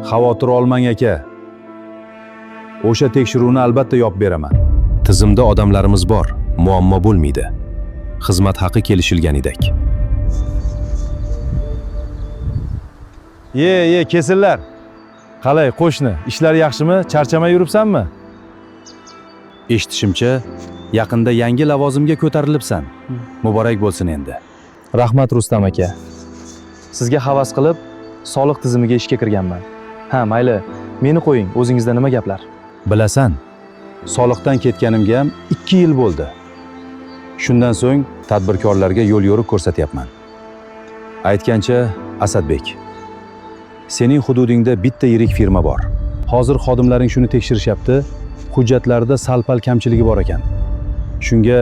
Xavotir olmang aka. O'sha tekshiruvni albatta yopib beraman. Tizimda odamlarimiz bor, muammo bo'lmaydi. Xizmat haqi kelishilganidek. Ye, kesinlar. Qalay, qo'shni, ishlar yaxshimi? Charchamay yuribsanmi? Eshitishimcha, yaqinda yangi lavozimga ko'tarilibsan. Muborak bo'lsin endi. Rahmat, Rustam aka. Sizga havas qilib soliq tizimiga ishga kirganman. Ha, mayli, meni qo'ying, o'zingizda nima gaplar? Bilasan, soliqdan ketganimga ham 2 yil bo'ldi. Shundan so'ng tadbirkorlarga yo'l yo'riq ko'rsatyapman. Aytgancha, Asadbek, sening hududingda bitta yirik firma bor. Hozir xodimlaring shuni tekshirishyapti, hujjatlarida sal-pal kamchiligi bor ekan. Shunga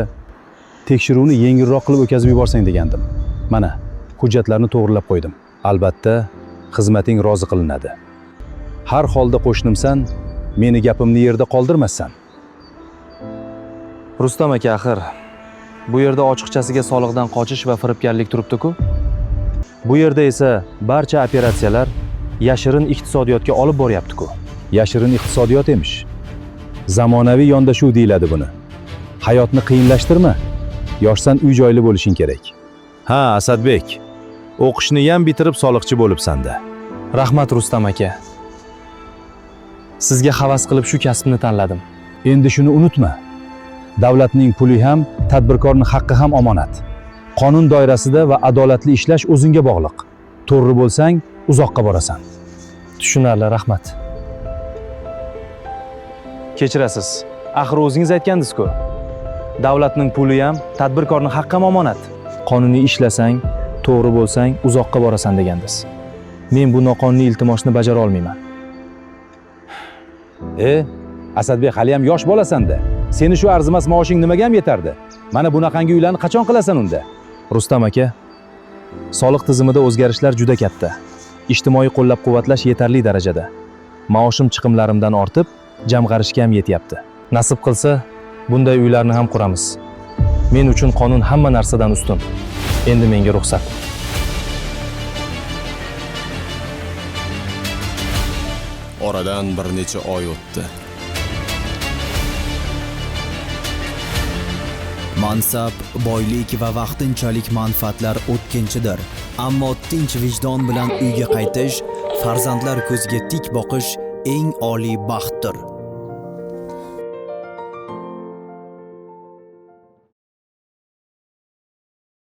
tekshiruvni yengilroq qilib o'tkazib yuborsang degandim. Mana, hujjatlarni to'g'rilab qo'ydim. Albatta, xizmating rozi qilinadi. Har holda qo'shnimsan, meni gapimni yerda qoldirmassan. Rustam aka, axir bu yerda ochiqchasiga soliqdan qochish va firibgarlik turibdi-ku. Bu yerda esa barcha operatsiyalar yashirin iqtisodiyotga olib boryapti-ku. Yashirin iqtisodiyot emish. Zamonaviy yondashuv deyiladi buni. Hayotni qiyinlashtirma. Yoshsan, uy joyli bo'lishing kerak. Ha, Asadbek, o'qishni ham bitirib soliqchi bo'libsan-da. Rahmat, Rustam aka. Sizga havas qilib shu kasbni tanladim. Endi shuni unutma. Davlatning puli ham, tadbirkorning haqqi ham omonat. Qonun doirasida va adolatli ishlash o'zingga bog'liq. To'g'ri bo'lsang, uzoqqa borasan. Tushunarli, rahmat. Kechirasiz. Axir o'zingiz aytgandingiz-ku. Davlatning puli ham, tadbirkorning haqqi ham omonat. Qonuniy ishlasang, to'g'ri bo'lsang, uzoqqa borasan degandingiz. Men bu noqonuniy iltimosni bajara olmayman. E, Asadbek, hali ham yosh bolasan-da. Seni shu arzimas maoshing nimaga ham yetardi? Mana bunaqangi uylarni qachon qilasan unda? Rustam aka, soliq tizimida o'zgarishlar juda katta. Ijtimoiy qo'llab-quvvatlash yetarli darajada. Maoshim chiqimlarimdan ortib, jamg'arishga ham yetyapti. Nasib qilsa, bunday uylarni ham quramiz. Men uchun qonun hamma narsadan ustun. Endi menga ruxsat. Oradan bir necha oy o'tdi. Mansab, boylik va vaqtinchalik manfaatlar o'tkinchidir. Ammo tinch vijdon bilan uyga qaytish, farzandlar ko'ziga tik boqish eng oliy baxtdir.